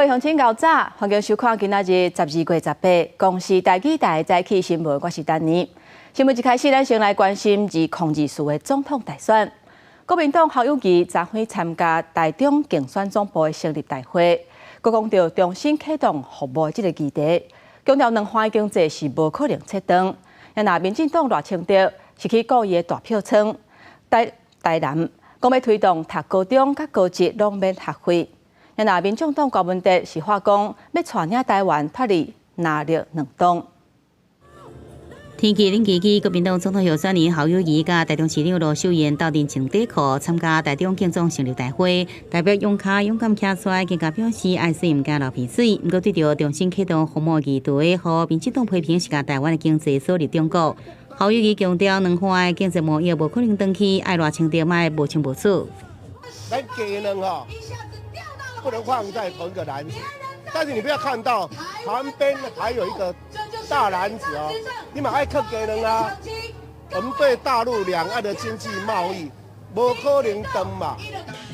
各位鄉親𠢕早，歡迎收看今仔日12月18公視台語台早起新聞，我是丹妮。新聞一開始，咱先來關心2024的總統大選。國民黨侯友宜昨昏參加台中競選總部的成立大會，閣講著重新啟動服貿的這個議題，強調兩岸經濟是無可能切斷。若民進黨賴清德是去顧伊的大票倉，台台南講欲推動讀高中佮高職攏免學費。若民眾黨柯文哲是喊講欲帶領台灣脫離藍綠兩黨。天氣冷吱吱，國民黨總統候選人侯友宜佮台中市長盧秀燕鬥陣穿短褲參加台中競總成立大會，代表勇跤勇敢站出來，更加表示愛水毋驚流鼻水。毋過對著重新啟動服貿議題，予民進黨批評是共台灣的經濟鎖入中國。侯友宜強調，兩岸的經濟貿易無可能斷去，愛賴清德莫無清無楚。咱雞卵吼，不能放在同一個籃子，但是你不要看到旁邊還有一個大籃子哦，你嘛愛囥雞卵啊！我們對大陸兩岸的經濟貿易，無可能斷嘛。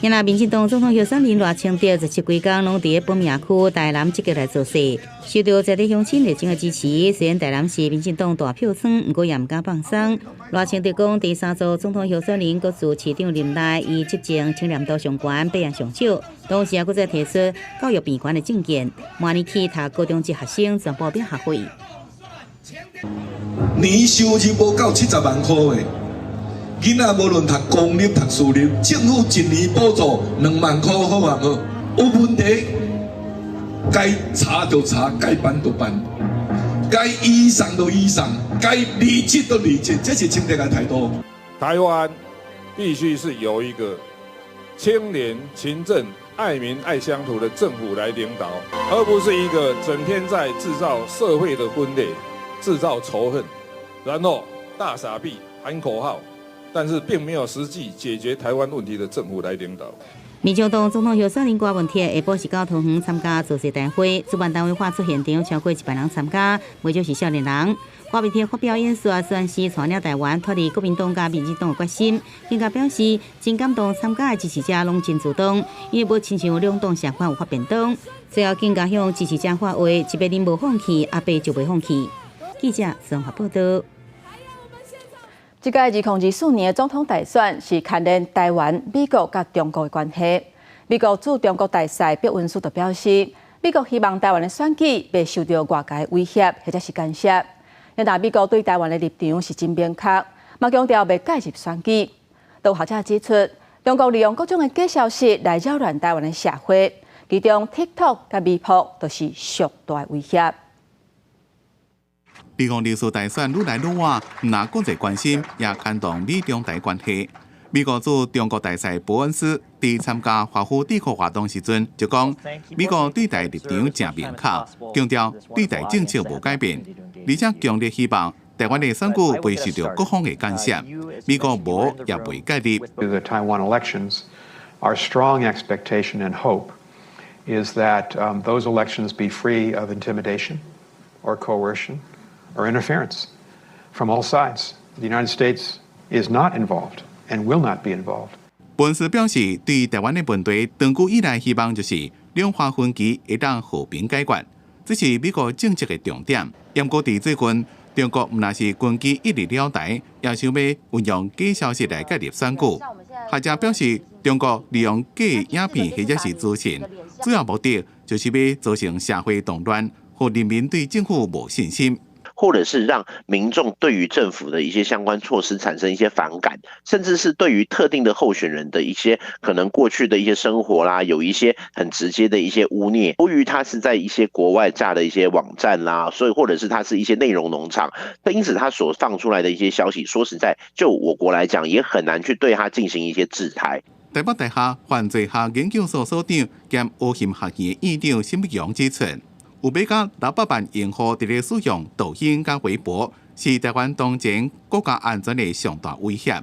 今仔民進黨總統候選人賴清德17規工攏佇本命區台南積極來造勢，受到在地鄉親熱情的支持。雖然台南是民進黨大票倉，毋過也毋敢放鬆。賴清德講，第三組總統候選人各自市長任內，伊執政清廉度上懸，百案上少，同時也閣再提出教育平權的政見。明年起讀高中職學生全部免學費。年收入無夠70萬塊的囡仔，無論讀公立讀私立，政府一年補助2萬塊，好毋好？有問題，該查就查，該辦就辦，該移送就移送，該離職就離職，這是清德的態度。台灣必須是由一個清廉、勤政、愛民、愛鄉土的政府來領導，而不是一個整天在製造社會的分裂、製造仇恨，然後大撒幣喊口號，但是並沒有實際解決台灣問題的政府來領導。民進黨總統候選人柯文哲下晡是到桃園參加造勢大會，主辦單位喊出現場超過100人參加，袂少是少年人。柯文哲發表演說，宣示帶領台灣脫離國民黨佮民進黨的決心，更加表示真感動參加的支持者攏真主動，因為無親像兩黨相款有發便當。最後更加向支持者喊話：一个人無放棄，阿伯就袂放棄。記者綜合報道。這屆2024年的總統大選是牽連台灣、美國佮中國的關係。美國駐中國大使伯恩斯就表示，美國希望台灣的選舉袂受著外界威脅或者是干涉。但美國對台灣的立場是真明確，嘛強調袂介入選舉。都有學者指出，中國利用各種的假消息來擾亂台灣的社會，其中 TikTok 佮微博都是上大的威脅。2024大選愈來愈晚，毋但國際關心，也牽動美中台關係。美國駐中國大使伯恩斯佇參加華府智庫活動時陣就講，美國對台立場誠明確，強調對台政策無改變，而且強烈希望台灣的選舉袂受著各方的干涉。美國無也袂介入。 The Taiwan elections, our strong expectation and hope is that those elections be free of intimidation or coercion or interference from all sides. The United States is not involved and will not be involved. 伯恩斯表示，對台灣的問題，長久以來希望就是兩岸分歧會當和平解決，這是美國政策的重點。毋過佇最近，中國毋但是軍機一直繞台，也想欲運用假消息來介入選舉。學者表示，中國利用假影片或者是資訊，主要目的就是欲造成社會動亂，予人民對政府無信心。或者是讓民眾對於政府的一些相關措施產生一些反感，甚至是對於特定的候選人的一些可能過去的一些生活啦，有一些很直接的一些污衊。由於他是在一些國外架的一些網站啦，所以或者是他是一些內容農場，那因此他所放出來的一些消息，說實在，就我國來講，也很難去對他進行一些制裁。台北大學犯罪學研究所所長兼烏燼學院院長沈伯洋指出，有欲到600萬用戶佇咧使用抖音佮微博，是台灣當前國家安全的上大威脅。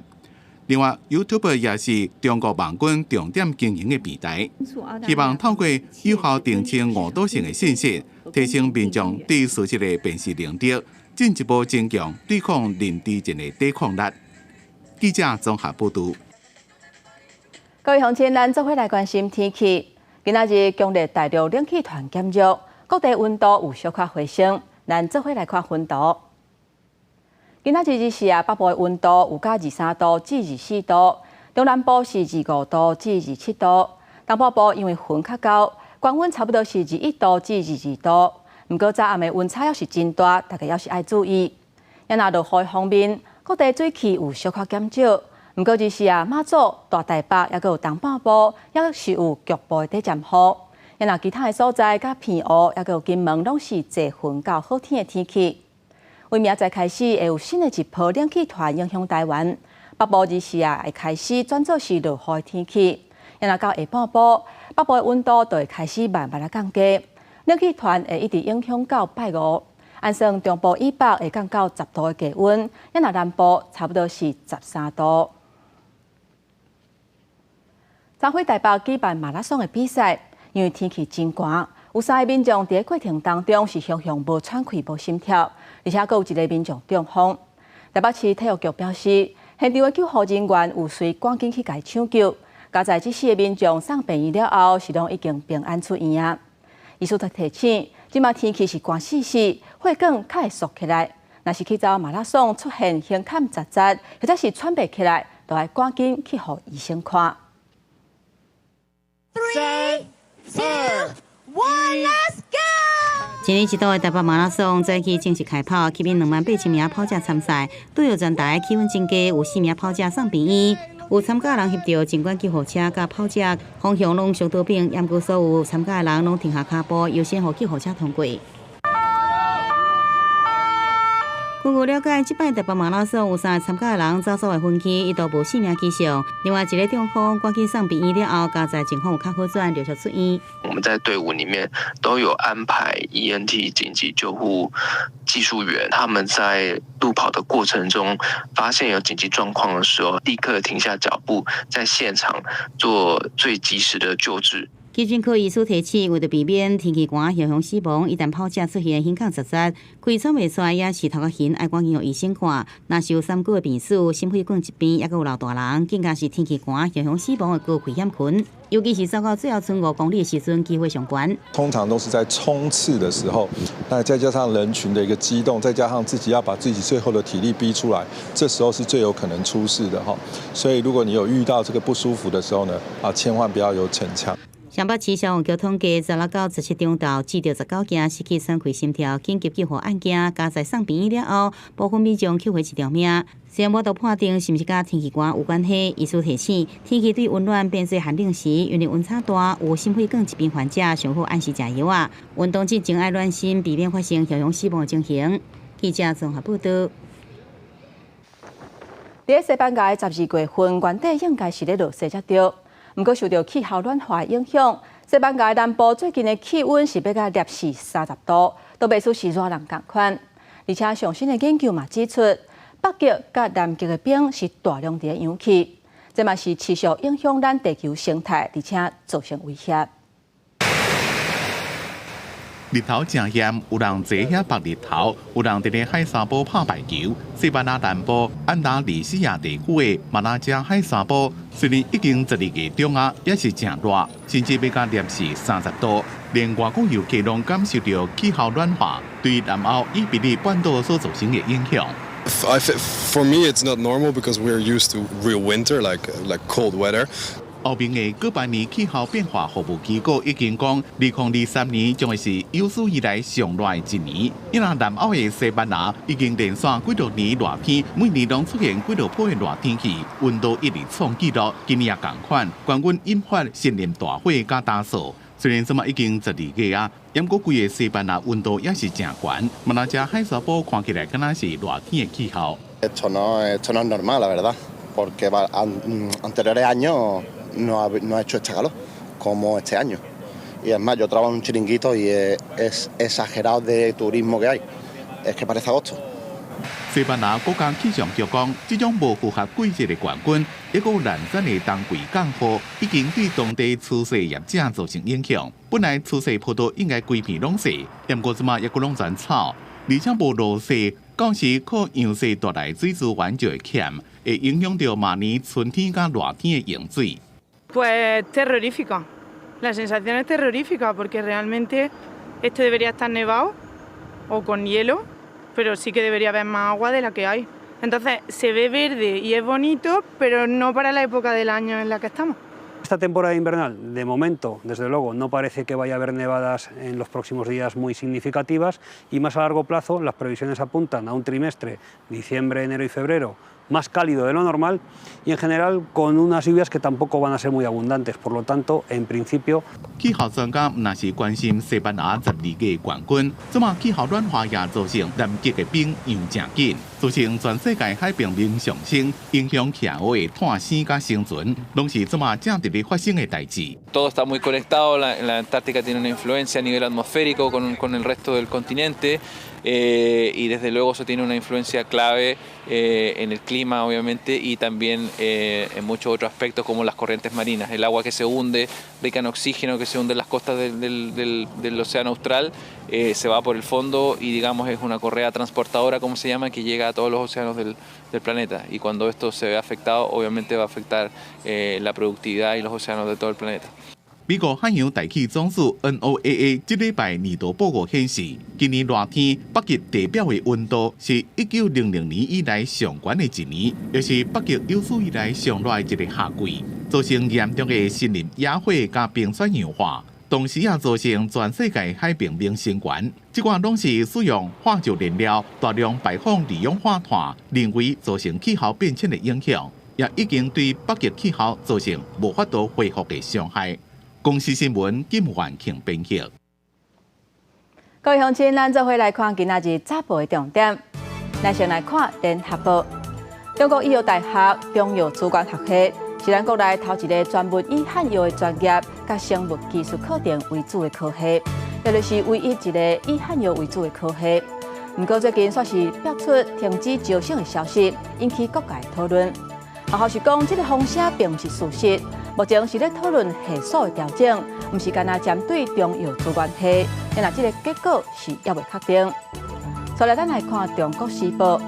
另外，YouTube 也是中國網軍重點經營的平台，希望透過有效澄清誤導性的信息，提升民眾對事實的辨識能力，進一步增強對抗認知戰的抵抗力。記者綜合報導。各位鄉親，咱做伙來關心天氣。今仔日強烈大陸冷氣團減弱，各地溫度有小可回升。咱做伙來看溫度。今仔日日時啊，北部的溫度有到23度至24度，中南部是25度至27度。東半部因為雲較厚，高溫差不多是21度至22度。毋過早暗的溫差猶是真大，大家猶是愛注意。啊若落雨方面，各地水汽有小可減少。毋過日時啊，馬祖、大台北，猶閣有東半部，猶是有局部的短暫雨。啊若其他的所在，佮澎湖，猶閣有金門，攏是濟雲到好天的天氣。為明仔載開始，會有新的一波冷氣團影響台灣，北部日時啊會開始轉做是落雨的天氣。啊若到下半晡，北部的溫度就會開始慢慢仔降低。冷氣團會一直影響到拜五，按算中部以北會降到10度的低溫，啊若南部差不多是13度。昨昏台北舉辦馬拉松的比賽，因為天氣真寒，有三个民眾佇過程當中是雄雄無喘氣、無心跳，而且閣有一個民眾中風。台北市體育局表示，現場的救護人員有隨趕緊去共伊搶救，佳哉這四个民眾送病院了後，是攏已經平安出院啊。醫師提醒，這馬天氣是寒死死，血管較會縮起來，若是去跑馬拉松出現胸坎窒窒，或者是喘袂起來，都愛趕緊去予醫生看。 Three, two, one, let's go！一年一度的台北馬拉松早起正式開跑，吸引28,000名跑者參賽。對於全台氣溫真低，有四名跑者送病院。有參加人翕著警官救護車佮跑者方向攏相對反，毋過所有參加的人攏停下跤步，優先予救護車通過。根據了解，這擺台北馬拉松有三个參加的人走所謂分區，一度無性命跡象。另外一個中風，趕緊送病院了後，佳哉情況有較好轉，陸續出院。我們在隊伍裡面都有安排 EMT 緊急救護技術員，他們在路跑的過程中發現有緊急狀況的時候，立刻停下腳步，在現場做最及時的救治。急診科醫師提醒，為著避免天氣寒影響死亡，一旦跑者出現胸腔窒窒、氣喘袂出來，抑是頭殼暈，愛趕緊予醫生看。若是有三高的病史、心血管疾病，抑閣有老大人，更加是天氣寒影響死亡的高危險群。尤其是走到最後賰5公里的時陣，機會上懸。通常都是在衝刺的時候，那再加上人群的一個激動，再加上自己要把自己最後的體力逼出來，這時候是最有可能出事的哈。所以如果你有遇到這個不舒服的時候呢，啊，千萬不要有逞強。雙北市消防局統計，16到17中晝至19件失去喘氣心跳緊急救護案件，佳哉送病院了後，部分民眾救回一條命。雖然無法度判定是毋是佮天氣寒有關係，醫師提醒，天氣對溫暖變做寒冷時，因為溫差大，有心血管疾病患者上好按時食藥仔。運動之前愛暖身，避免發生痟養死亡的情形。記者綜合報道。佇西班牙12月份，原底應該是咧落雪才對。毋過受著氣候暖化的影響，西班牙南部最近的氣溫是欲共攝氏30度，都袂輸是熱人仝款。而且上新的研究嘛指出，北極佮南極的冰是大量佇咧溶去，這嘛是持續影響咱地球生態，而且造成威脅。日頭誠炎，有人坐遐曝日頭，有人佇咧海沙埔拍排球。西班牙南部安達利西亞地區的馬拉加海沙埔，雖然已經12月中啊，也是誠熱，甚至欲共攝氏30度，連外國遊客攏感受著氣候暖化對南歐伊比利半島所造成的影響。 For me, it's not normal because we're used to real winter, like cold weather. 歐盟的哥白尼氣候變化服務機構已經講，2023年將會是有史以來上熱的一年。因為南歐的西班牙已經連續幾多年熱天，每年攏出現幾多波的熱天氣，溫度一直創紀錄。今年也仝款，高溫引發森林大火佮焦燒。雖然這馬已經12月啊，毋過規個西班牙溫度也是誠懸。馬拉加海沙埔看起來敢若是熱天的氣候。 Esto no es normal, la verdad, porque anteriores años no ha hecho este calor como este año. Y además yo trabajo en un chiringuito y es exagerado de turismo que hay. Es que parece agosto. 西班牙國家氣象局講，這種無符合季節的高溫，抑閣連續的冬季降雨，已經對當地蔬菜業者造成影響。本來蔬菜葡萄應該規片攏熟，毋過這馬抑閣攏全臭，而且無落雪，到時靠揚雪帶來水資源就會欠，會影響著明年春天佮熱天的用水。 Pues terrorífico. La sensación es terrorífica porque realmente esto debería estar nevado o con hielo, pero sí que debería haber más agua de la que hay. Entonces se ve verde y es bonito, pero no para la época del año en la que estamos. Esta temporada invernal, de momento, desde luego, no parece que vaya a haber nevadas en los próximos días muy significativas y más a largo plazo las previsiones apuntan a un trimestre, diciembre, enero y febrero, más cálido de lo normal y en general con unas lluvias que tampoco van a ser muy abundantes. Por lo tanto, en principio. 氣候專家毋但是關心西班牙12屆冠軍，這馬氣候暖化也造成南極的冰融誠緊，造成全世界海平面上升，影響企鵝的脫生佮生存，攏是這馬正佇咧發生的代誌。 Todo está muy conectado, la Antártica tiene una influencia a nivel atmosférico con el resto del continente y desde luego eso tiene una influencia clave en el clima, obviamente, y también en muchos otros aspectos como las corrientes marinas, el agua que se hunde, rica en oxígeno, que se hunde en las costas del océano Austral, se va por el fondo y, digamos, es una correa transportadora, como se llama, que llega a todos los océanos del planeta. Y cuando esto se ve afectado, obviamente va a afectar la productividad y los océanos de todo el planeta. 美國海洋大氣總署 NOAA 這禮拜年度報告顯示，今年熱天北極地表的溫度是1900年以來上懸的一年，也是北極有史以來上熱的一個夏季，造成嚴重的森林野火佮冰川融化，同時也造成全世界海平面升懸。這寡攏是使用化石燃料大量排放二氧化碳，人為造成氣候變遷的影響，也已經對北極氣候造成無法度恢復的傷害。公視新聞金元慶編輯。各位鄉親，咱做伙來看今仔日早報的重點。咱先來看聯合報，中國醫藥大學中藥資源學系是咱國內頭一个專門以漢藥的專業佮生物技術課程為主的科系，也就是唯一一个以漢藥為主的科系。毋過最近煞是爆出停止招生的消息，引起各界討論。學校是講，這个風聲並毋是事實。目前是咧討論系所的調整，毋是干焦針對中藥資源系。但這个結果是猶未確定。再來，咱來看《中國時報》，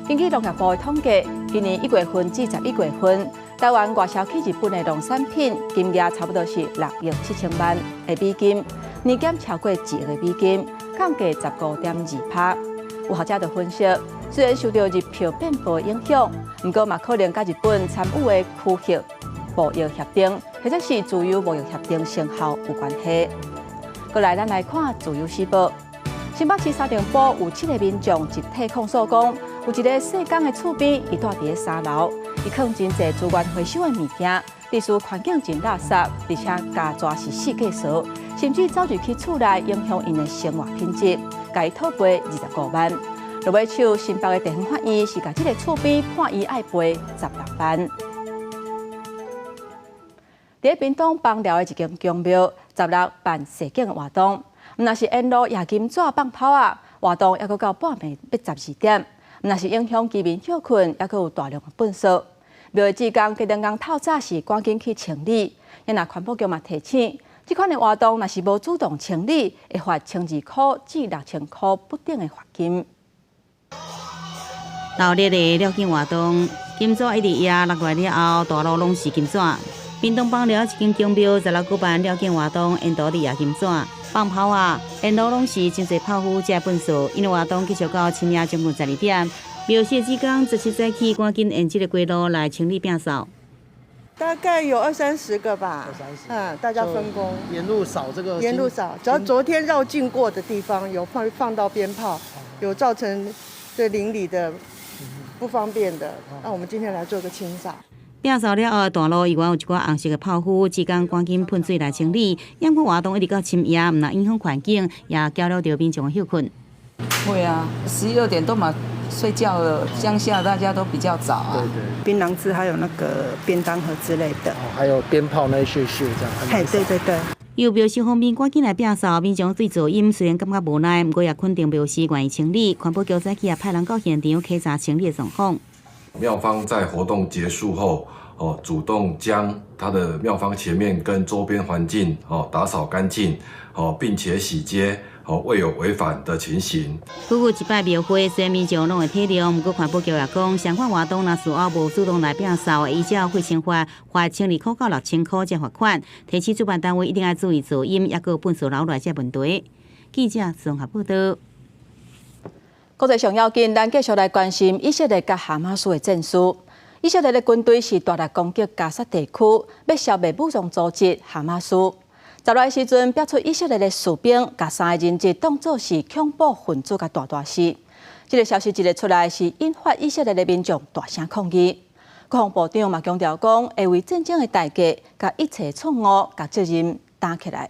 根據農業部的統計，今年1月份至11月份，台灣外銷去日本的農產品金額差不多是6億7千萬的美金，年減超過1億美金，降價15.2%。有學者就分析，雖然受著日票變薄的影響，毋過嘛可能佮日本參與的區域貿易協定，或者是自由貿易協定生效有關係。過來，咱來看《自由時報》。新北市三重埔有七個民眾集體控訴講，有一个細工的厝邊，伊蹛佇咧三樓，伊囥真濟資源回收的物件，致使環境真垃圾，而且膠紙是四界掃，甚至走入去厝內影響𪜶的生活品質，共伊討賠25萬。落尾手新北的地方法院是共這个厝邊判伊愛賠16萬。佇屏東枋寮的一間宮廟，16辦踅景活動，毋但是沿路掖金紙放炮仔，活動猶閣到半暝欲12點，毋但是影響居民歇睏，猶閣有大量的糞埽。廟的志工隔兩工透早是趕緊去清理，若環保局嘛提醒，這款的活動若是無主動清理，會罰1200塊至6000塊不等的罰金。鬧熱的寮境活動，金紙一直壓落來了後，大路攏是金紙。屏東枋寮一間宮廟16舉辦寮境活動，沿途佇掖金紙、放炮仔，沿路攏是真濟炮灰遮糞埽。𪜶活動繼續到深夜將近12點，廟社志工17早起趕緊沿這个街路來清理摒掃。大概有二三十個吧，大家分工，沿路掃這個，沿路掃，只要昨天繞境過的地方有放到鞭炮，有造成對鄰里的不方便的，那我們今天來做個清掃。摒掃了後，大路依然有一寡紅色的炮灰，志工趕緊噴水來清理。毋過活動一直到深夜，毋但影響環境，也攪擾著民眾的歇睏。會啊，12點都嘛睡覺了，鄉下大家都比較早啊。對對，檳榔汁還有那個便當盒之類的。哦，還有鞭炮那些屑這樣。嘿，對對對。由廟事方面趕緊來摒掃，民眾對噪音雖然感覺無奈，毋過也肯定廟司願意清理。環保局早起也派人到現場稽查清理的狀況。廟方在活動結束後，哦，主動將他的廟方前面跟周邊環境哦打掃乾淨，哦，並且洗街，哦未有違反的情形。不過這擺廟會雖然民眾攏會體諒，毋過環保局也講，相關活動若事後無主動來摒掃，會依照衛生法罰1200到6000箍這罰款。提醒主辦單位一定愛注意噪音，抑閣糞埽流來這問題。記者綜合報導。國際上要緊，咱繼續來關心以色列佮哈馬斯的戰事。以色列的軍隊是大力攻擊加薩地區，欲消滅武裝組織哈馬斯。十來時陣，爆出以色列的士兵共三個人質當做是恐怖分子共大大死。這个消息一个出來，是引發以色列的民眾大聲抗議。國防部長嘛強調講，會為戰爭的代價，共一切錯誤共責任擔起來。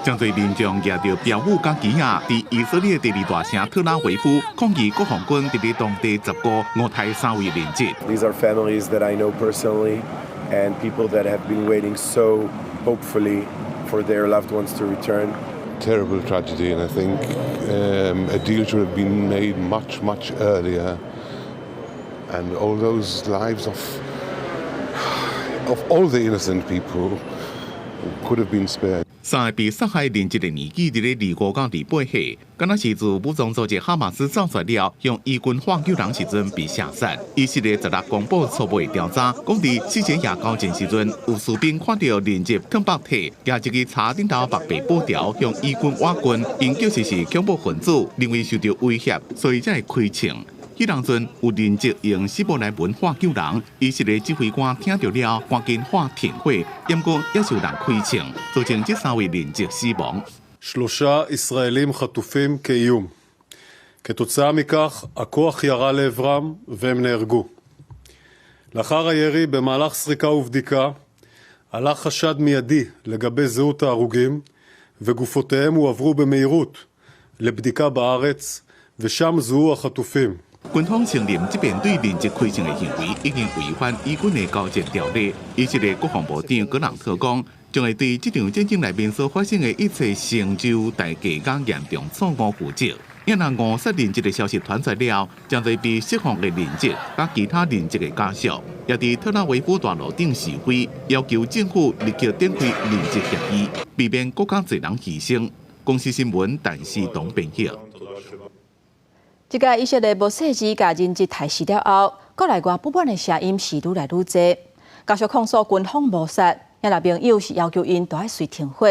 真濟民眾舉著標語佮旗仔，佇以色列第二大城特拉維夫抗議國防軍佇咧當地十五誤殺三位人質。 These are families that I know personally and people that have been waiting so hopefully for their loved ones to return. Terrible tragedy, and I think a deal should have been made much, much earlier. And all those lives of all the innocent people could have been spared. 三个被殺害人質的年紀佇咧25到28歲，敢若是自武裝組織哈馬斯走出了，向以軍喊救人時陣被射殺。以色列十六公布初步的調查，講佇細節夜交戰時陣，有士兵看著人質褪腹體，舉一支叉頂頭縛白布條向以軍倚近，𪜶確實是恐怖分子，認為受著威脅，所以才會開槍。彼當陣有人質用希伯來文喊救人，以色列指揮官聽著了，趕緊喊停火，毋過猶是有人開槍，造成這三位人質死亡。 שלושה ישראלים חטופים כאיום. כתוצאה מכך, הכוח ירה לעברם והם נהרגו. לאחר הירי, במהלך סריקה ובדיקה, עלה חשד מיידי לגבי זהות ההרוגים, וגופותיהם הועברו במהירות לבדיקה בארץ, ושם זוהו החטופים. 軍方承認這邊對人質開槍的行為已經違反以軍的交戰條例。以色列國防部長格朗特講，將會對這場戰爭內面所發生的一切成就代價佮嚴重錯誤負責。若誤殺人質的消息傳出了，真濟被釋放的人質佮其他人質的家屬，也佇特拉維夫大路頂示威，要求政府立刻展開人質協議，避免閣較濟人犧牲。公視新聞，陳思東編譯。這個以色列無細緻共人質刣死了後，國內外不滿的聲音是愈來愈濟。家屬控訴軍方謀殺，也若盟友是要求𪜶著愛隨停火。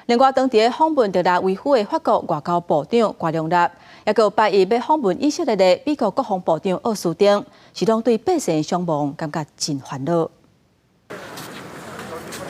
另外，當地訪問特拉維夫的法國外交部長瓜良納，抑閣拜一欲訪問以色列的美國國防部長奧斯汀，是攏對百姓傷亡感覺真煩惱。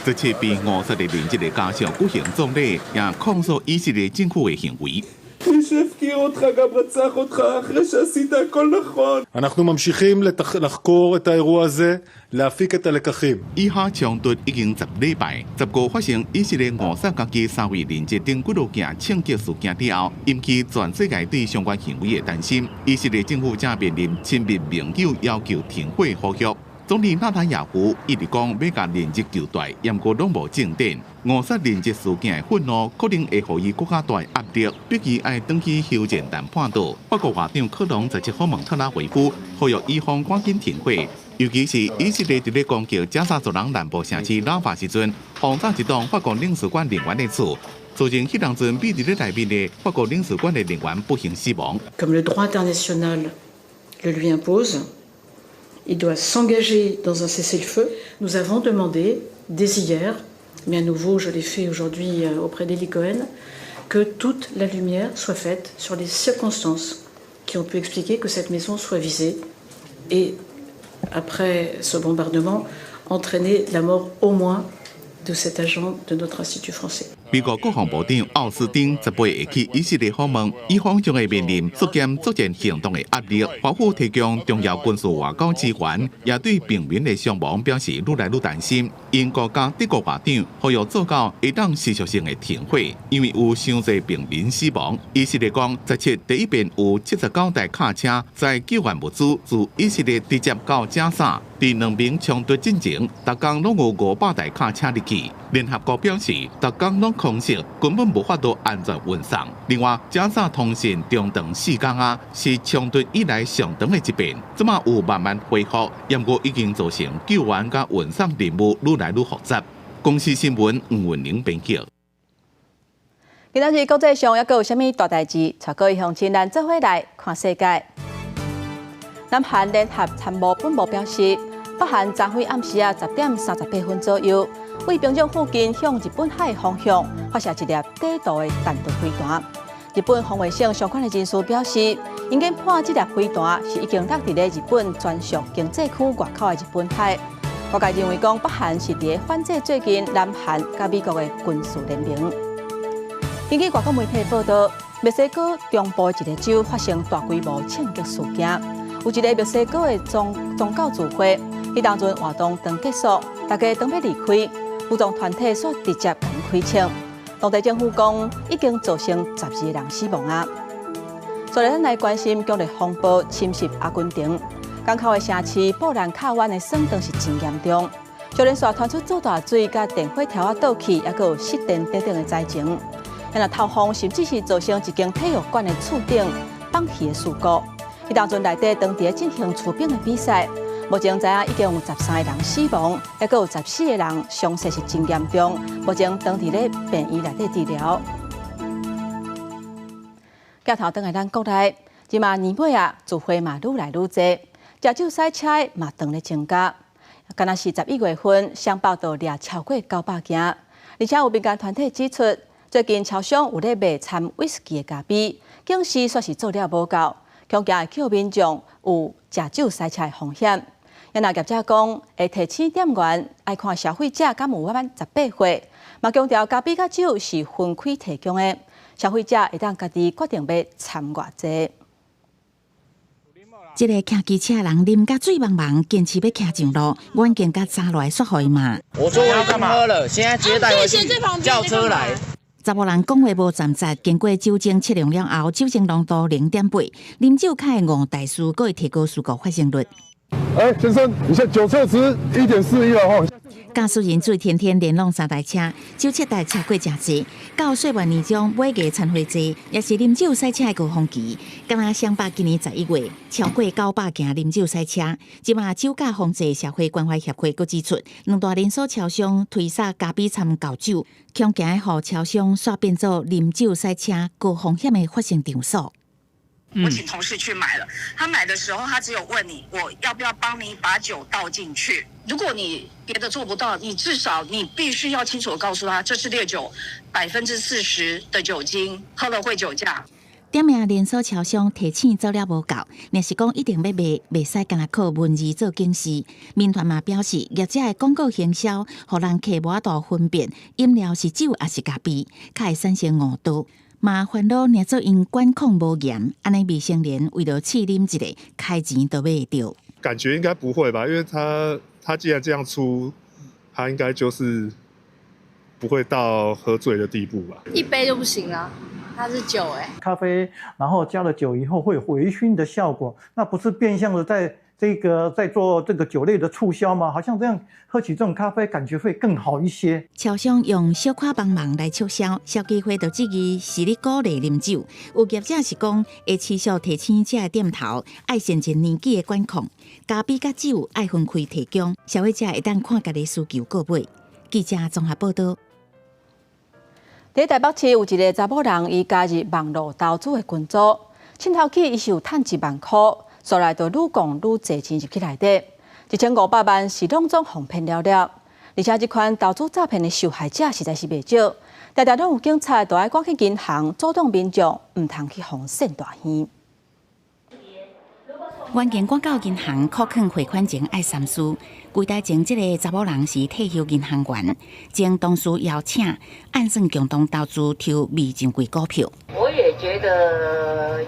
這次被誤殺的人質的家屬舉行葬禮，也控訴以色列政府的行為。 מי שהפקיר אותך גם רצח אותך אחרי שעשית הכל נכון. אנחנו ממשיכים לחקור את האירוע הזה, להפיק את הלקחים. 以哈衝突已經10禮拜，15發生以色列誤殺家己三位人質等幾落件槍擊事件之後，引起全世界對相關行為的擔心。以色列政府正面臨親密盟友要求停火呼籲。總理納坦雅胡一直講欲共人質救蹛，毋過攏無進展。誤殺人質事件的憤怒可能會予伊閣較大壓力，逼伊愛轉去休戰談判桌。法國外長克隆十七訪問特拉維夫，呼籲以方趕緊停火。尤其是以色列佇咧攻擊加薩走廊南部城市拉法時陣，轟炸一棟法國領事館人員的厝，造成彼當陣秘佇咧內面的法國領事館的人員不幸死亡。 Comme le droit international le lui impose, il doit s'engager dans un cessez-le-feu. Nous avons demandé, dès hier, mais à nouveau je l'ai fait aujourd'hui auprès d'Eli Cohen, que toute la lumière soit faite sur les circonstances qui ont pu expliquer que cette maison soit visée et, après ce bombardement, entraîner la mort au moins de cet agent de notre Institut français. 美國國防部長奧斯汀十八會去以色列訪問，以方將會面臨縮減作戰行動的壓力，華府提供重要軍事外交支援，也對平民的傷亡表示愈來愈擔心。英國佮德國外長呼籲做到會當持續性的停火，因為有傷濟平民死亡。以色列講，17第一遍有79台卡車載救援物資自以色列直接到加薩。佇兩邊衝突進前，逐工攏有500台卡車入去。聯合國表示，逐工攏空襲，根本無法度安全運送。另外，加薩通訊中斷4工啊，是衝突以來上長的一遍，這馬有慢慢恢復，毋過已經造成救援佮運送任務愈來愈複雜。公視新聞吳文玲編輯。今仔日國際上猶閣有啥物大代誌？帶各位鄉親咱做伙來看世界。南韓聯合參謀本部表示，北韓昨昏暗時10點38分左右，位平壤附近向日本海方向發射一粒低度的彈道飛彈。日本防衛省相關的人士表示，𪜶研判這粒飛彈是已經落佇咧日本專屬經濟區外口的日本海。外界認為講，北韓是佇咧反制最近南韓佮美國的軍事聯盟。根據外國媒體報道，墨西哥中部一個州發生大規模槍擊事件，有一個墨西哥的宗教聚會，彼當陣活動剛結束，大家準備離開，武裝團體煞直接共𪜶開槍。當地政府講，已經造成12個人死亡啊。所以咱來關心強烈風暴侵襲阿根廷，港口的城市布蘭卡灣的損斷是真嚴重，就連續傳出做大水、佮電火柱仔倒去，猶閣有失電等等的災情。若透風，甚至是造成一間體育館的厝頂崩去的事故。彼當陣內底當佇咧進行除冰的比賽，目前知影已經有13個人死亡，猶閣有14個人傷勢是真嚴重，目前當佇咧病院內底治療。鏡頭轉來咱國內，這馬年尾啊，聚會嘛愈來愈濟，食酒駛車嘛當咧增加。敢若是11月份，雙北就掠超過900件，而且有民間團體指出，最近超商有咧賣摻威士忌的咖啡，警示煞是做了無夠，恐驚會予民眾有食酒駛車的風險。若業者講，會提醒店員愛看消費者敢有滿18歲，嘛強調咖啡佮酒是分開提供的，消費者會當家己決定欲摻偌濟。這个騎機車人啉甲醉茫茫，堅持欲騎上路，遠見共砸落來，煞予伊罵。我說我已經喝了，現在直接帶回去，叫車來。查某人講話無站直，經過酒精測量了後，酒精濃度0.8，啉酒較會誤大事，閣會提高事故發生率。哎，先生，你現在酒測值1.41了吼。駕駛人醉天天連挵三台車，酒測值超過誠濟。到歲末年終，尾牙餐會濟，也是啉酒駛車的高峰期。敢若雙北今年11月，超過900件啉酒駛車。這馬酒駕防治社會關懷協會閣指出，兩大連鎖超商推捒咖啡摻厚酒，恐驚予超商煞變做啉酒駛車高風險的發生場所。我請同事去買了，他買的時候，他只有問你，我要不要幫你把酒倒進去？如果你別的做不到，你至少你必須要清楚地告訴他，這是烈酒，40%的酒精，喝了會酒駕。點名連鎖超商提醒做了無夠，若是講一定欲賣，袂使干焦靠文字做警示。民團嘛表示，業者的廣告行銷，予人客無法度分辨飲料是酒抑是咖啡，較會產生誤導。嘛煩惱，若做𪜶管控無嚴，按呢未成年為著試啉一下，開錢都買會著。感覺應該不會吧？因為他既然這樣出，他應該就是不會到喝醉的地步吧？一杯就不行了，它是酒欸。咖啡，然後加了酒以後會有微醺的效果，那不是變相的在這個在做這個酒類的促銷嗎？好像這樣喝起這種咖啡，感覺會更好一些。超商用小可幫忙來促銷，消基會就質疑是咧鼓勵啉酒。有業者是講會持續提醒這个店頭愛善盡年紀的管控，咖啡佮酒愛分開提供，消費者會當看家己需求購買。記者綜合報道。佇台北市有一个查某人，伊加入網路投資的群組，凊頭起伊是有趁1萬箍。後來就愈講愈濟錢入去內底，1500萬是攏總予騙了了。而且這款投資詐騙的受害者實在是袂少，常常攏有警察都愛趕去銀行阻擋民眾，毋通去予騙大耳。遠近趕到銀行扣款匯款前愛三思。櫃台前這个查某人是退休銀行員，前同事邀請，按算共同投資抽未上櫃股票。我也覺得，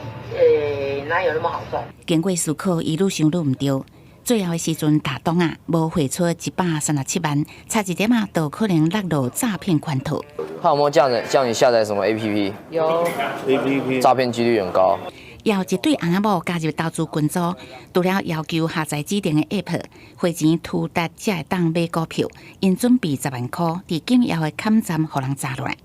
哪有那麼好賺？經過思考，伊愈想愈毋對。最後的時陣，大檔啊，無匯出137萬，差一點仔，就可能落入詐騙圈套。他有沒有叫你下載什麼 APP？有 APP，詐騙幾率很高。有一對翁仔某加入投資群組，除了要求下載指定的 App，匯錢突達才會當買股票，𪜶準備10萬箍，佇緊要的坎站予人砸落來。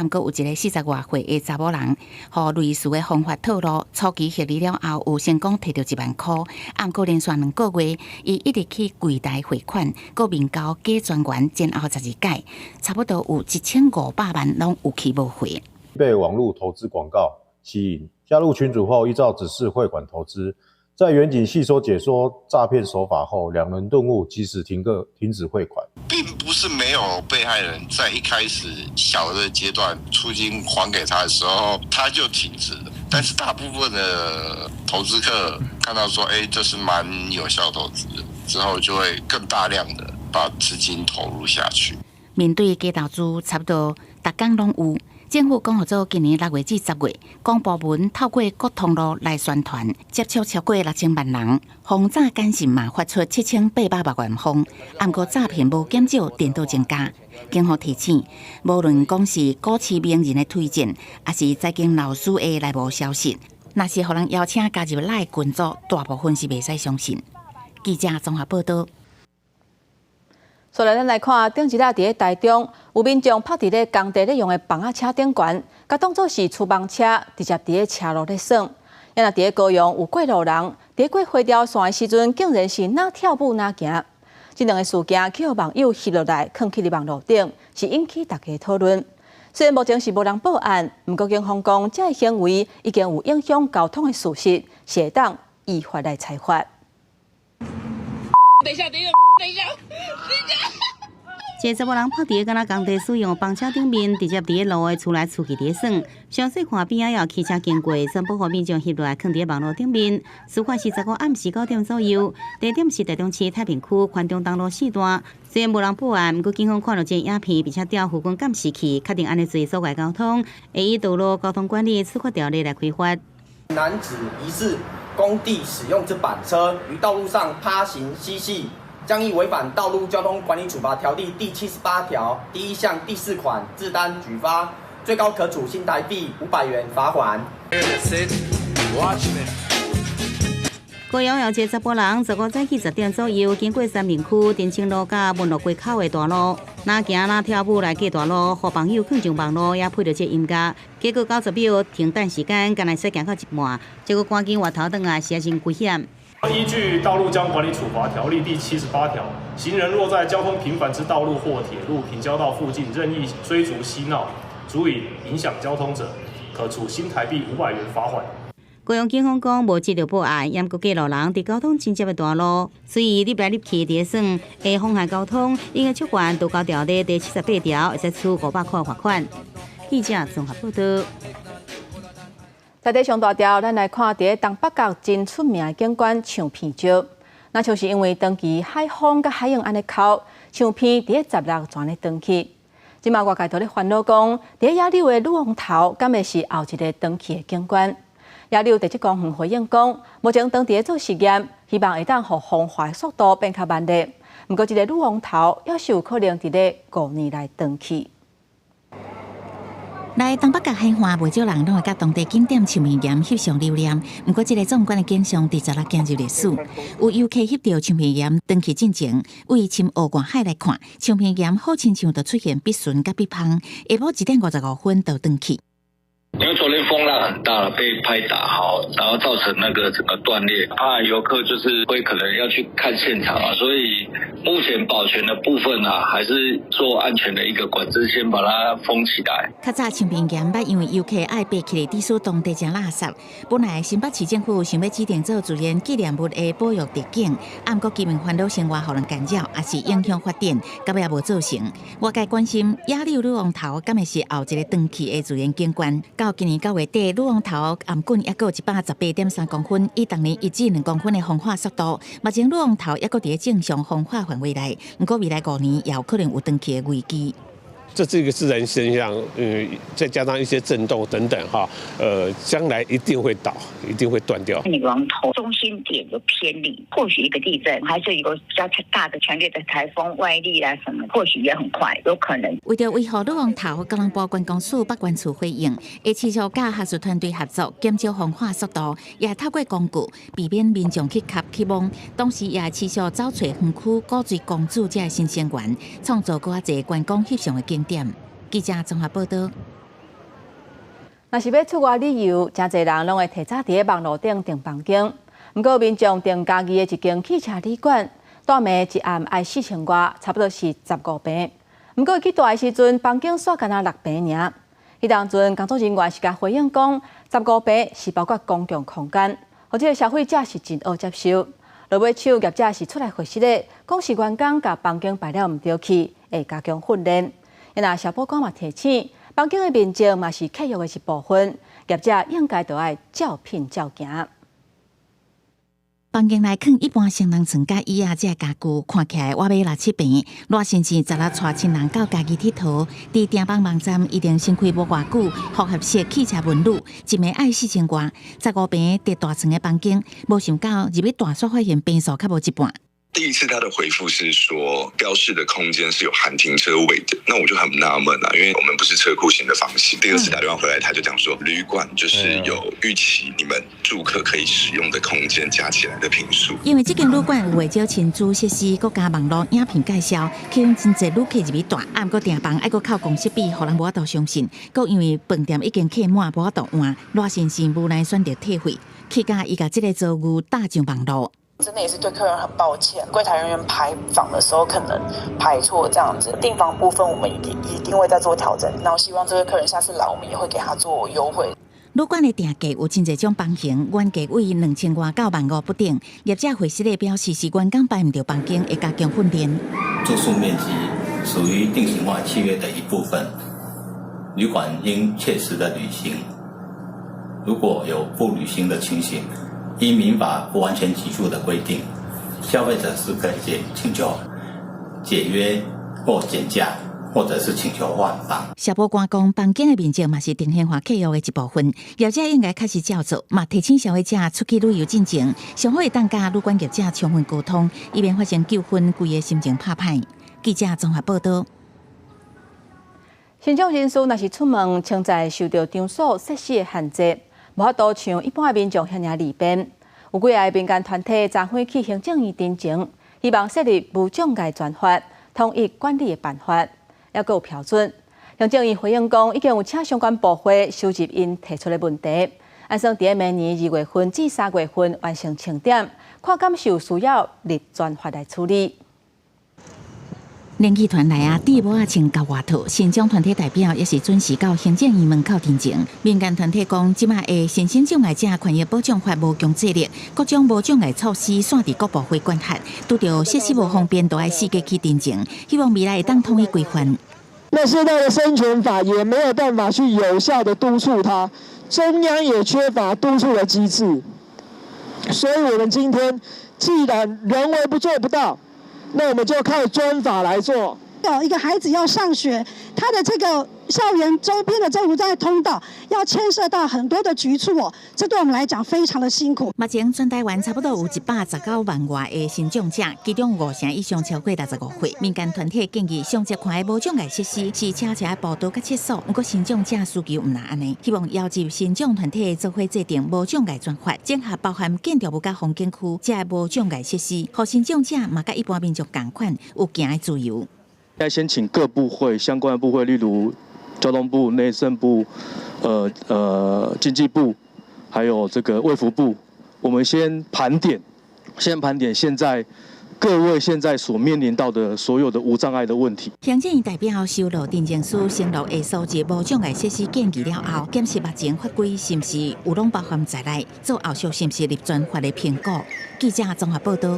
毋過有一個40外歲的查某人，予類似的方法套路，初期獲利了後，有成功提著1萬箍。毋過連續2個月，伊一直去櫃台匯款，閣面交假專員，前後12擺，差不多有1500萬攏有去無回。被網路投資廣告吸引，加入群組後依照指示匯款投資。在員警細說解說詐騙手法後，兩人頓悟，及時停止匯款。並不是沒有被害人在一開始小的階段出金還給他的時候，他就停止了。但是大部分的投資客看到說，欸，這是蠻有效投資，之後就會更大量的把資金投入下去。面對假投資，差不多逐工攏有。政府廣合組今年6月至10月，公部門透過各通路來宣傳，接觸超過6000萬人，防詐簡訊嘛發出7800萬封，毋過詐騙無減少，顛倒增加。警方提醒，無論講是股市名人的推薦，抑是財經老師的內幕消息，若是予人邀請加入 LINE 群組，大部分是袂使相信。記者綜合報道。所來，咱來看，頂一日佇咧台中，有民眾泊佇咧工地咧用的房仔車頂懸，共當做是廚房車，直接佇咧車路咧耍。啊若佇咧高雄有過路人，佇咧過花雕線的時陣，竟然是若跳舞若行。這兩个事件去予網友翕落來，囥去佇網路頂，是引起大家討論。雖然目前是無人報案，毋過警方講，這个行為已經有影響交通的事實，是會當依法來裁罰。等一下，等一下，等一下，等一下。一個查某人泊佇咧敢若工地使用的房車頂面，直接佇咧路的跙來跙去佇咧耍。詳細看邊仔有汽車經過，全部予民眾翕落來囥佇咧網路頂面。事發是15暗時9點左右，地點是台中市太平區寬中東路四段。雖然無人報案，毋過警方看著這影片，並且調附近監視器，確定按呢做阻礙交通，會依道路交通管理處罰條例來開罰。男子疑似工地使用之板車於道路上趴行嬉戲，將依違反道路交通管理處罰條例第78條第一項第四款自擔舉發，最高可處新台幣500元罰款。高雄有一個查埔人，15早起10點左右，經過三民區澄清路佮文樂街口的大路，若行若跳舞來過大路，予朋友囥上網路，也配著這音樂。結果90秒停等時間，敢若才行到一半，結果趕緊回頭轉來，實在真危險。依據《道路交通管理處罰條例》第78條，行人若在交通頻繁之道路或鐵路平交道附近任意追逐嬉鬧，足以影響交通者，可處新台幣500元罰款。高雄警方講無接著報案，毋過過路人佇交通真濟的大路，隨意入來入去佇咧耍，會妨礙交通，應該觸犯道交條例第78條，會使處500塊罰款。記者綜合報道。在這上大條，咱來看佇咧東北角真出名的景觀象鼻石。若像是因為長期海風佮海湧按呢敲，象鼻佇咧10月全咧斷去。這馬外界都咧煩惱講，佇咧野柳的女王頭，敢會是後一个斷去的景觀？野柳地質公園回應講，目前當佇咧做實驗，希望會當予風化速度變較慢咧。毋過，這个女王頭猶是有可能佇咧5年內斷去。來東北角海岸，袂少人攏會佮當地景點象鼻岩翕相留念。毋過，這个壯觀的景象佇十六進入歷史。有遊客翕著象鼻岩斷去進前，對深澳外海來看，象鼻岩好親像就出現筆順佮筆芳，下晡1點55分就斷去。因為昨天風浪很大，被拍打好，然後造成那個整個斷裂，怕遊客就是會可能要去看現場啊，所以目前保全的部分啊，還是做安全的一個管制，先把它封起來。較早象鼻岩捌因為遊客愛爬起來，致使當地誠垃圾。本來新北市政府想欲指定做自然紀念物的保育特景，毋過居民煩惱生活予人干擾，抑是影響發展，到尾也無做成。外界關心野柳女王頭，敢會是後一個斷去的自然景觀？到今年9月底，女王頭頷頸猶閣有118.3公分，以逐年1至2公分的風化速度，目前女王頭猶閣佇咧正常風化範圍內。毋過未來5年也有可能有斷去的危機。這是一個自然現象，再加上一些震動等等，哈，將來一定會倒，一定會斷掉。女王頭中心點有偏離，或許一個地震，還是一個比較大的、強烈的颱風、外力啊什麼，或許也很快，有可能。為著維護女王頭，吉隆坡觀光署北關處回應，會持續佮學術團隊合作，減少風化速度，也透過工具避免民眾去磕去摸。同時，也持續走揣園區古錐公主這个新成員，創造閣較濟觀光翕相的景點。記者綜合報道。若是欲出外旅遊，誠濟人攏會提早佇咧網路頂訂房間。毋過民眾訂嘉義的一間汽車旅館，蹛暝一暗愛4000外，差不多是15平。毋過去蹛的時陣，房間煞干焦6平爾。彼當陣工作人員是共回應講，15坪是包括公共空間，予這个消費者是真惡接受。落尾手業者是出來回釋的，講是員工共房間排了毋著去，會加強訓練。若消保官嘛提醒，房間的面積嘛是契約的一部分，業者應該著愛照品照行。房間內囥一般雙人床佮椅仔，這个家具看起來倚欲六七坪。賴先生昨日帶親人到家己𨑨迌，佇訂房網站一定先開無偌久，複合式汽車文旅，一暝愛4000外，15坪佇大床的房間，無想到入去大煞發現坪數較無一半。第一次他的回復是說，標示的空間是有含停車位的，那我就很納悶啊，因為我們不是車庫型的房型。第二次打電話回來，他就講說，旅館就是有預期你們住客可以使用的空間加起來的坪數。因為這間旅館有袂少親子設施，閣加網路影片介紹，吸引真濟旅客入去蹛。啊，毋過訂房愛閣扣公設比，予人無法度相信。閣因為飯店已經客滿，無法度換，賴先生無奈選擇退費，氣甲伊共這个遭遇打上網路。真的也是對客人很抱歉，櫃檯人員排房的時候可能排錯這樣子，訂房部分我們一定會再做調整，然後希望這位客人下次來，我們也會給他做優惠。旅館的訂價有真濟種房型，原價為2000外到1萬5不等。業者回釋的表示是員工排毋著房間，會加強訓練。住宿面積屬於定型化契約的一部分，旅館應切實的履行。如果有不履行的情形，依民法不完全給付的規定，消費者是可以請求解約或減價，或者是請求換房。消保官講，房間的面積嘛是定型化契約的一部分，業者應該確實照做，嘛提醒消費者出去旅遊進前，上好會當佮旅館業者充分溝通，以免發生糾紛，規个心情拍歹。記者綜合報道。身障人士若是出門，穿在受著場所設施的限制，無法度像一般的民眾遐爾利便。有幾个民間團體昨昏去行政院陳情，希望設立無障礙專法，統一管理的辦法，猶閣有標準。行政院回應講，已經有請相關部會收集𪜶提出的問題，按算佇明年2月份至3月份完成清點，看敢是有需要立專法來處理。聯誼團來啊，戴帽仔穿厚外套，身障團體代表也是準時到行政院門口陳情。民間團體講，這擺的身心障礙者權益保障法無強制力，各種無障礙措施散佇各部會管轄，拄著設施無方便，都愛四界去陳情，希望未來會當統一規範。那現在的身權法也沒有辦法去有效的督促他，中央也缺乏督促的機制，所以我們今天既然人為不做不到。那我們就靠專法來做。一個孩子要上學，他的這個校園周邊的這無障礙通道，要牽涉到很多的局處哦，這對我們來講非常的辛苦。目前全台灣差不多有119萬外的身障者，其中五成以上超過65歲。民間團體建議，上濟款的無障礙設施是車車步道佮廁所，毋過身障者需求毋若按呢，希望邀集身障團體做伙制定無障礙專法，整合包含建築物佮風景區這無障礙設施，予身障者嘛佮一般民眾仝款有行的自由。該先請各部會相關的部會，例如交通部、內政部、經濟部，還有這個衛福部，我們先盤點，先盤點現在各位現在所面臨到的所有的無障礙的問題。行政院代表收到陳情書，承諾會收集無障礙設施建議了後，檢視目前法規是毋是有攏包含在內，做後續是毋是立專法的評估。記者綜合報道。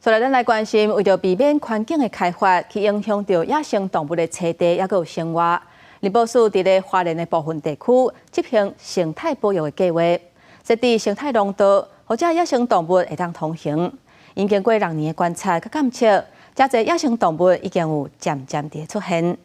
所來，咱來關心，為著避免環境的開發，去影響著野生動物的棲地，猶閣有生活。林保署佇咧花蓮的部分地區執行生態保育的計劃，設置生態廊道，予這野生動物會當通行。𪜶經過6年的觀察佮監測，遮濟野生動物已經有漸漸佇出現。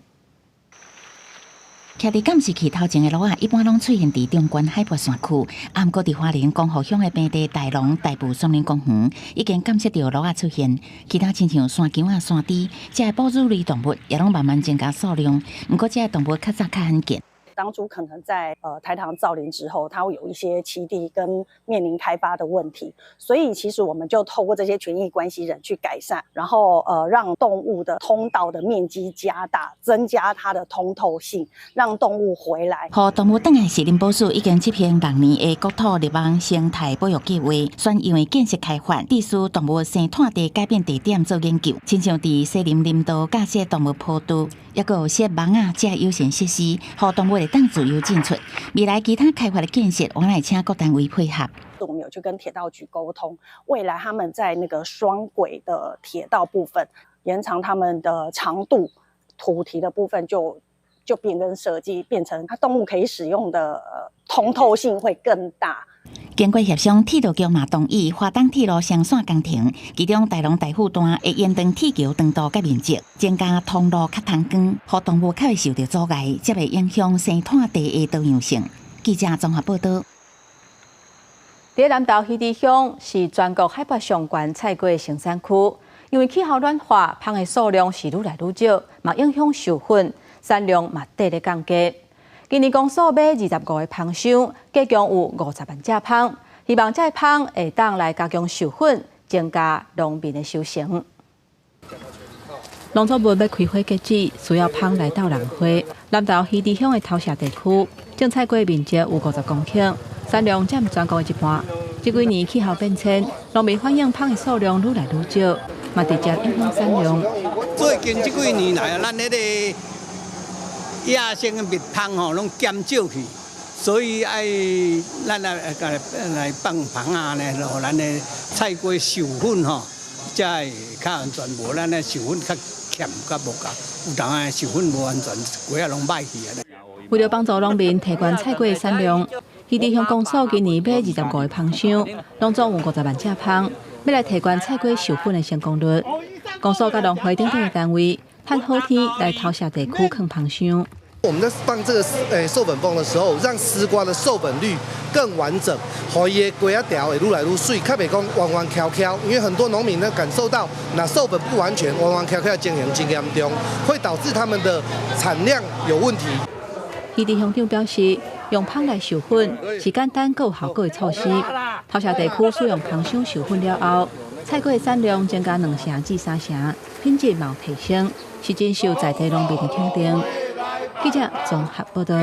徛佇監視器頭前的驢仔，一般攏出現佇中懸海拔山區。啊，毋過佇花蓮光復鄉的平地大龍大埔松林公園，已經監測著驢仔出現。其他親像山羌仔、山豬，這个哺乳類動物也攏慢慢增加數量。毋過，這个動物較早較罕見。當初可能在台糖造林之後，它會有一些棲地跟面臨開發的問題，所以其實我們就透過這些權益關係人去改善，然後讓動物的通道的面積加大，增加它的通透性，讓動物回來。予動物轉來是林保署已經執行6年的國土綠網生態保育計劃，選用的建設開發，致使動物生態地改變地點做研究，親像佇西林林道架設動物坡道，抑閣有設網仔這友善設施，予動物會當自由進出。未來其他開發的建設，我來請各單位配合。我們有去跟鐵道局溝通，未來他們在那個雙軌的鐵道部分延長他們的長度，土堤的部分就變更設計，變成它動物可以使用的通透性會更大。經過協商，鐵道局嘛同意華東鐵路雙線工程，其中大龍大富段會延長鐵橋長度佮面積，增加通路較通光，予動物較袂受著阻礙，才袂影響生態地的多樣性。記者綜合報導。佇南投魚池鄉是全國海拔上懸菜瓜的生產區，因為氣候暖化，蜂的數量是愈來愈少，嘛影響授粉，產量嘛綴咧降低。今年公所買25個蜂箱，計共有50萬隻蜂，希望這个蜂會當來加強授粉，增加農民的收成。農作物欲開花結籽，需要蜂來鬥人花。南投魚池鄉的頭社地區，種菜瓜面積有50公頃，產量佔全國的一半。這幾年氣候變遷，農民反映蜂的數量愈來愈少，嘛直接影響產量。最近這幾年來啊，咱彼个野生的蜜蜂吼，攏減少去，所以愛咱來放蜂仔呢，予咱的菜瓜授粉吼，才會較安全。無咱的授粉較欠較無夠，有當仔授粉無完全，瓜仔攏歹去啊。為著幫助農民提懸菜瓜的產量，魚池鄉公所今年買25個蜂箱，攏總有50萬隻蜂，欲來提懸菜瓜授粉的成功率。公所佮農會等等的單位，趁好天來頭社地區囥蜂箱。我們在放這個授粉蜂的時候，讓絲瓜的授粉率更完整，予伊的瓜仔條會愈來愈媠，較袂講彎彎翹翹。因為很多農民呢感受到，那授粉不完全，彎彎翹翹的情形真嚴重，會導致他們的產量有問題。魚池鄉長表示，用蜂來授粉是簡單閣有效果的措施。頭社地區使用蜂箱授粉了後，菜瓜的產量增加2成至3成，品質嘛有提升，是真受在地農民的肯定。記者綜合報導。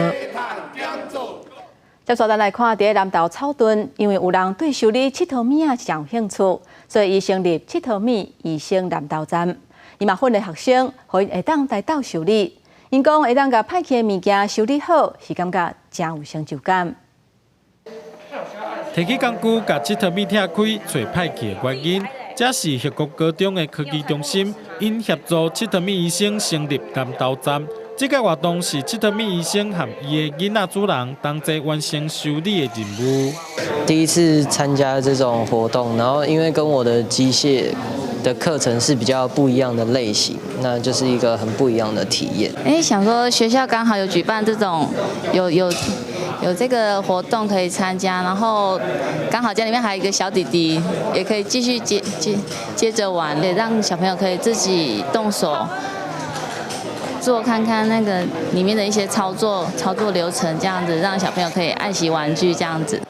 接續咱來看，佇南投草屯，因為有人對修理𨑨迌物仔真有興趣，所以伊成立𨑨迌物醫生南投站。伊嘛訓練學生，予𪜶會當來鬥修理。𪜶講會當共歹去的物件修理好，是感覺真有成就感。提起工具，共𨑨迌物拆開，揣歹去的原因，這是煕國高中的科技中心，𪜶協助𨑨迌物醫生成立南投站。這個活動是𨑨迌物醫生和伊的囡仔主人同齊完成修理的任務。第一次參加這種活動，然後因為跟我的機械的課程是比較不一樣的類型，那就是一個很不一樣的體驗。哎，想說學校剛好有舉辦這種有這個活動可以參加，然後剛好家裡面還有一個小弟弟，也可以繼續接着玩，也讓小朋友可以自己動手做看看那個裡面的一些操作流程，這樣子讓小朋友可以愛惜玩具這樣子。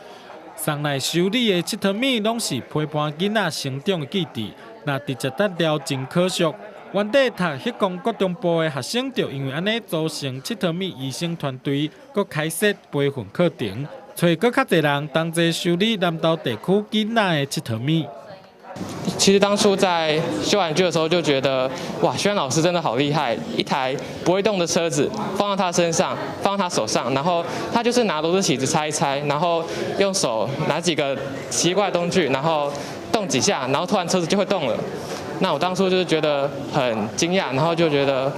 送來修理的𨑨迌物攏是陪伴囡仔成長的記憶，若直接擲掉真可惜。原底讀煕光國中部的學生就因為按呢組成𨑨迌物醫生團隊，閣開設培訓課程，揣閣較濟人同齊修理南投地區囡仔的𨑨迌物。其實當初在修玩具的時候就覺得，哇，軒老師真的好厲害！一台不會動的車子放到他身上，放到他手上，然後他就是拿螺絲起子拆一拆，然後用手拿幾個奇怪的工具，然後動幾下，然後突然車子就會動了。那我當初就是覺得很驚訝，然後就覺得，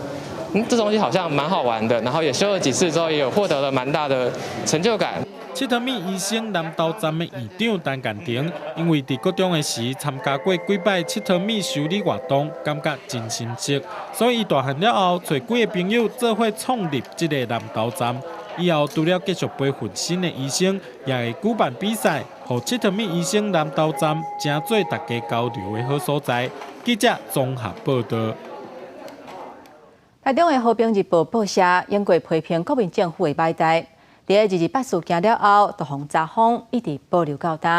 這東西好像蠻好玩的，然後也修了幾次之後，也有獲得了蠻大的成就感。𨑨迌物醫生南投站的院長陳建庭，因為佇國中的時參加過幾擺𨑨迌物修理活動，感覺真親切，所以伊大漢了後，揣幾個朋友做伙創立這个南投站。以後除了繼續培訓新的醫生，也會舉辦比賽，予𨑨迌物醫生南投站成做大家交流的好所在。記者綜合報導。台中的和平日報報社經過批評國民政府的歹代，佇二二八事件了後，就予查封，一直保留到今。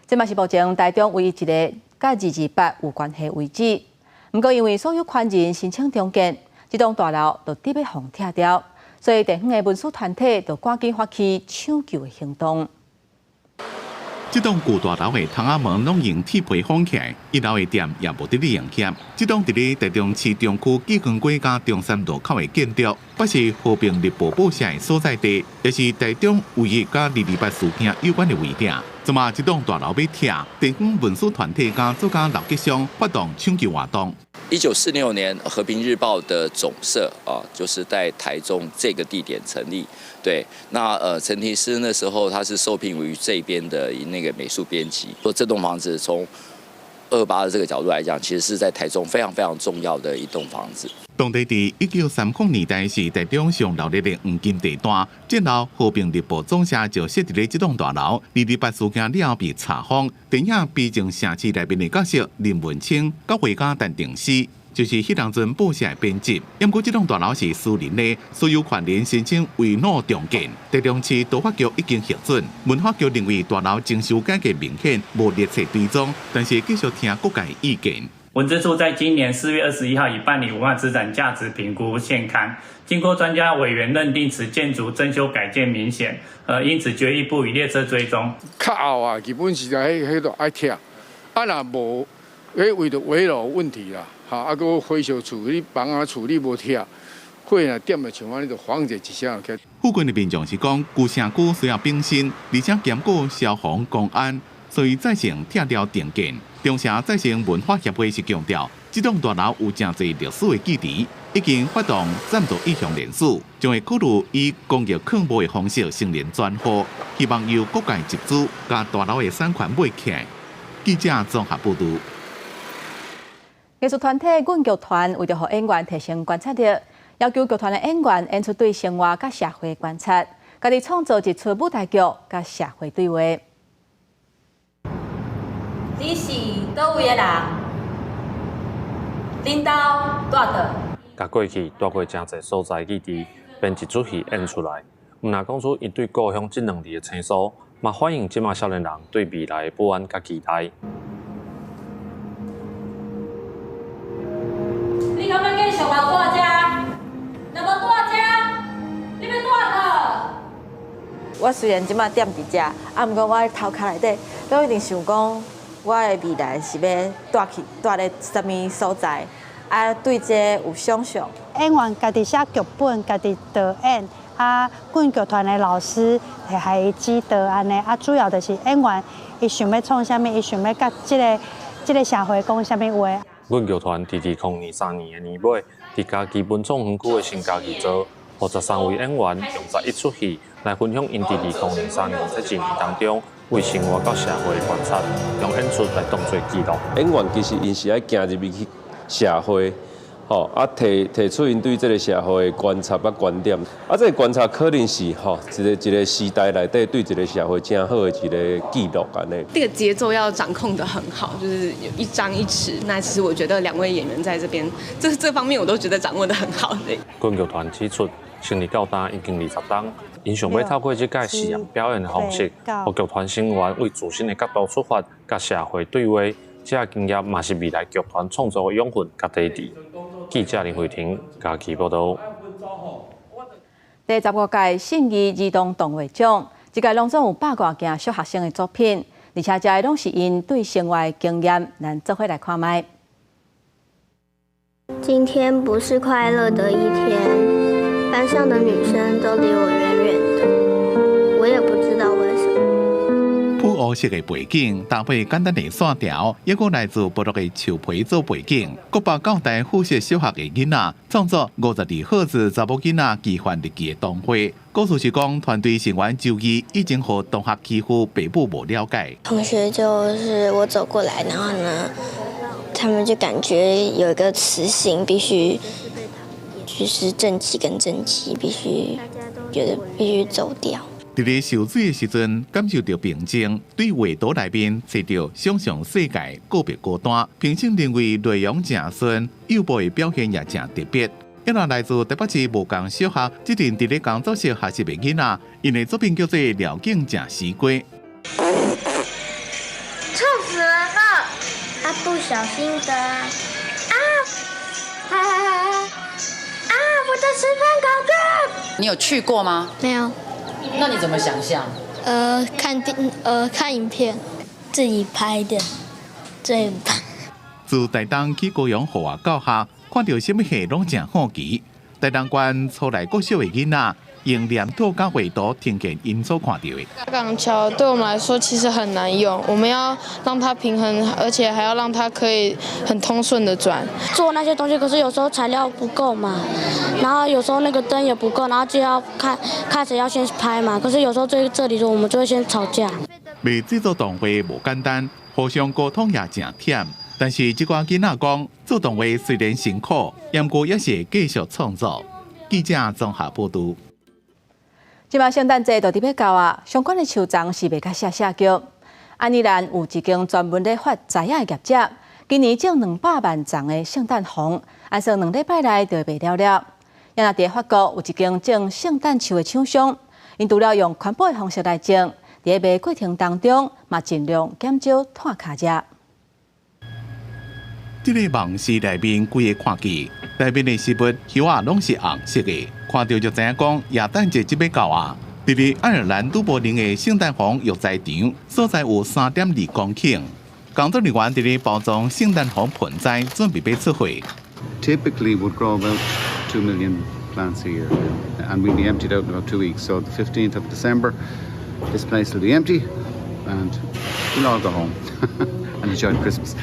這嘛是目前台中唯一一个佮二二八有關係位置。毋過因為所有權人申請重建，這棟大樓就得欲予拆掉，所以地方的文史團體就趕緊發起搶救的行動。這棟舊大樓的窗仔門攏用鐵皮封起來，一樓的店也無佇咧營業。這棟佇咧台中市中區紀光街佮中山路口的建築，捌是和平日報報社的所在地，也是台中唯一佮二二八事件有關的位置。這馬這棟大樓欲拆，地方文史團體佮作家劉吉祥發動搶救活動。 1946年，《和平日報》的總社啊，就是在台中這個地點成立。對，那陳題師那時候他是受聘於這邊的那個美術編輯。說這棟房子從二八的這個角度來講，其實是在台中非常非常重要的一棟房子。當地佇1930年代是台中上鬧熱的黃金地段，戰後和平日報總社就設佇咧這棟大樓。二二八事件了後被查封，電影《悲情城市》內面的角色林文清、佮畫家陳定思，就是彼當陣報社的編輯。毋過這棟大樓是私人的，所有權人申請圍繞重建。台中市都發局已經核准，文化局認為大樓整修改革明顯，無列冊追蹤，但是繼續聽各界意見。文資處在今年4月21號已辦理文化資產價值評估現勘，經過專家委員認定此建築增修改建明顯，因此決議不予列冊追蹤。較後啊，基本是在彼彼度愛拆，啊若無，彼為著危樓問題啦，哈，啊閣回收處理房仔處理無拆，火若點著像按呢，就房子一聲就起。附近的民眾是講，舊城區需要更新，而且兼顧消防、公安，所以贊成拆掉重建。中城再生文化協會是強調，這棟大樓有誠濟歷史的記憶，已經發動贊助意向人士，將會考慮以公益囥墓的方式成立專戶，希望由各界集資，共大樓的產權買起來。記者綜合報導。藝術團體阮劇團為著予演員提升觀察力，要求劇團的演員演出對生活佮社會觀察，家己創作一齣舞台劇佮社會對話。你是佗位的人？恁兜蹛佗？共過去蹛過誠濟所在記佇編一齣戲演出來，毋但講出𪜶對故鄉這兩字的情愫，嘛反映這馬少年人對未來的不安佮期待。你敢欲繼續留蹛遮？若無蹛遮，你欲蹛佗？我雖然這馬踮佇遮，啊，毋過我頭殼內底，攏一定想講，我的未來是欲蹛去蹛咧啥物所在，啊，對這有想象。演員家己寫劇本，家己導演，啊，阮劇團的老師會予伊指導按呢，啊，主要就是演員伊想欲創啥物，伊想欲佮這個社會講啥物話。阮劇團佇2023年的年尾，佇嘉義文創園區的新家己座，予13位演員用11齣戲來分享𪜶佇2023年這一年當中，對生活佮社會的觀察，用演出來當做記錄。演員其實𪜶是愛行入去社會，吼啊提提出𪜶對這个社會的觀察佮觀點，啊這个觀察可能是吼一个一个時代內底對一个社會誠好的一个記錄按呢。這個節奏要掌控得很好，就是有一張一弛。那其實我覺得兩位演員在這邊，這方面我都覺得掌握得很好。阮劇團指出，成立到今已經20冬，𪜶想欲透過這擺實驗表演的方式，予劇團成員為自身的角度出發，佮社會對話。這个經驗嘛是未來劇團創作的養分佮底底。記者林慧婷嘉義報導。第15屆信義兒童動畫獎，這屆攏總有百外件小學生的作品，而且這攏是𪜶對生活的經驗，咱做伙來看覓。今天不是快樂的一天，班上的女生都離我遠遠的，我也不知道為什麼。普烏色的背景，搭配簡單的線條，抑閣來自部落的樹皮做背景。國爸教大附設小學的囡仔創作52號字查某囡仔奇幻日記的動畫。故事是講團隊成員周怡已經予同學欺負，爸母無了解。同學就是我走過來，然後呢，他們就感覺有一個磁性，必須就是正極跟正極必須覺得必須走掉。佇咧受水的時陣，感受著平靜，對畫圖內面揣著想像世界，告別孤單。評審認為內容誠順，幼部的表現也誠特別。一來來自台北市無仝小學，這陣佇咧工作室學習的囡仔，𪜶的作品叫做《寮境食西瓜》。臭死了！啊，不小心的啊！啊啊！我在吃飯烤具。你有去過嗎？沒有。那你怎麼想象？看影片，自己拍的，最棒。自台東去高雄戶外教學，看著啥物戲攏誠好奇。台東縣初來國小的囡仔，用黏土佮畫圖呈現𪜶所看著的。鋼橋對我們來說其實很難用，我們要讓它平衡，而且還要讓它可以很通順的轉。做那些東西，可是有時候材料不夠嘛，然後有時候那個燈也不夠，然後就要看看誰要先拍嘛。可是有時候這裡我們就會先吵架。欲製作動畫無簡單，互相溝通也誠忝。但是這寡囡仔講，做動畫雖然辛苦，毋過也是會繼續創作。記者綜合報導。這擺聖誕節就佇欲到啊，相關的樹叢是賣甲謝謝叫。愛爾蘭有一間專門咧發栽仔的業者，今年種200萬叢的聖誕楓，按算2禮拜內就會賣了了。也若佇法國有一間種聖誕樹的廠商，𪜶除了用環保的方式來種，佇賣過程當中嘛盡量減少炭跤跡。這個夢是內面規个看見，內面的食物葉仔攏是紅色的，看著就知影講耶誕節這欲到啊！佇咧愛爾蘭都柏林的聖誕楓藥材場，所在有3.2公頃，工作人員佇咧包裝聖誕楓盆栽，準備欲出貨。 Typically would grow about 2 million plants a year, and we'll be emptied out in about 2 weeks. So the 15th of December, this place will be empty, and we'll all go home and enjoy Christmas.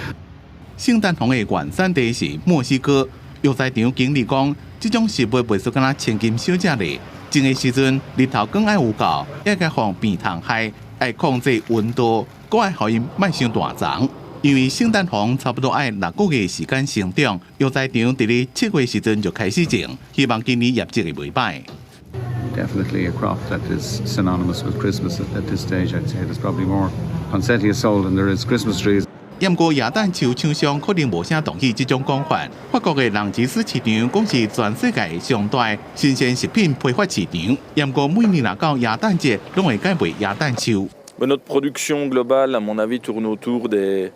聖誕楓的原產地是墨西哥，藥材場經理講，這種植物袂輸敢若千金小姐咧。種的時陣日頭光愛有夠，愛共防病蟲害，愛控制溫度，閣愛予𪜶莫傷大叢。因為聖誕楓差不多愛6個月時間成長，藥材場佇咧7月時陣就開始種，希望今年業績會袂䆀。 Definitely a crop that is synonymous with Christmas at this stage. I'd say there's probably more poinsettias sold than there is Christmas trees. 毋過耶誕樹廠商可能無啥同意這種講法。法國的朗吉斯市場講是全世界上大新鮮食品批發市場，毋過每年若到耶誕節，攏會改賣耶誕樹。 Notre production globale, à mon avis, tourne autour des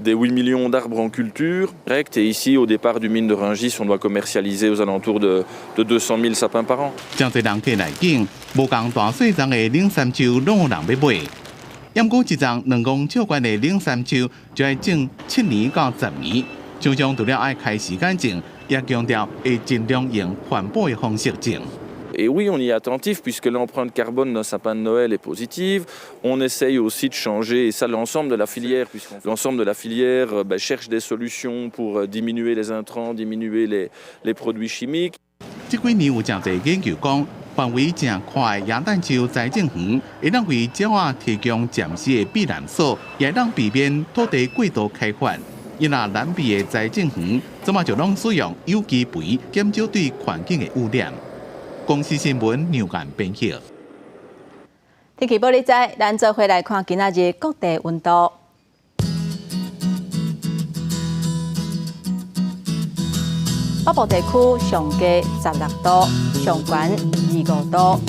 8 millions d'arbres en culture. Et ici, au départ du mine de Rungis, on doit commercialiser aux alentours de 200 000 sapins par an. 誠濟人客來揀，無仝大細叢的冷杉樹攏有人欲買。毋過一叢2公尺懸的冷杉樹就愛種7年到10年，廠商除了愛開時間種，也強調會盡量用環保的方式種。 Et oui, on y est attentif puisque l'empreinte carbone d'un sapin de Noël est positive. On essaye aussi de changer, et ça l'ensemble de la filière, puisque l'ensemble de la filière ben, cherche des solutions pour diminuer les intrants, diminuer les produits chimiques. 這幾年有誠濟研究講，範圍誠寬的耶誕樹栽種園，會當為鳥仔提供暫時的避難所，也會當避免土地過度開發。因為南美的栽種園，這馬就攏使用有機肥，減少對環境的污染。公視新聞梁間編譯。天氣報你知，咱做伙來看今仔日各地溫度。北部地區上低16度，上懸25度；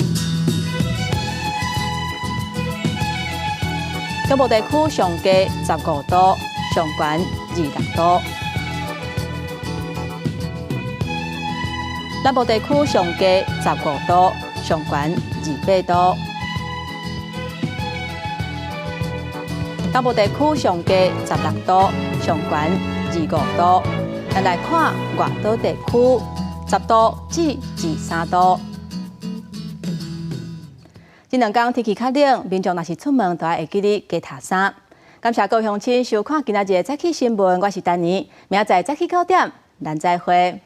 中部地區上低15度，上懸26度；南部地區上低15度，上懸28度；東部地區上低16度，上懸25度。咱來看外島地區，10度至23度。這兩工天氣較冷，民眾若是出門，都愛會記得加疊衫。感謝各位鄉親收看今仔日的早起新聞，我是丹妮，明仔載早起9點，咱再會。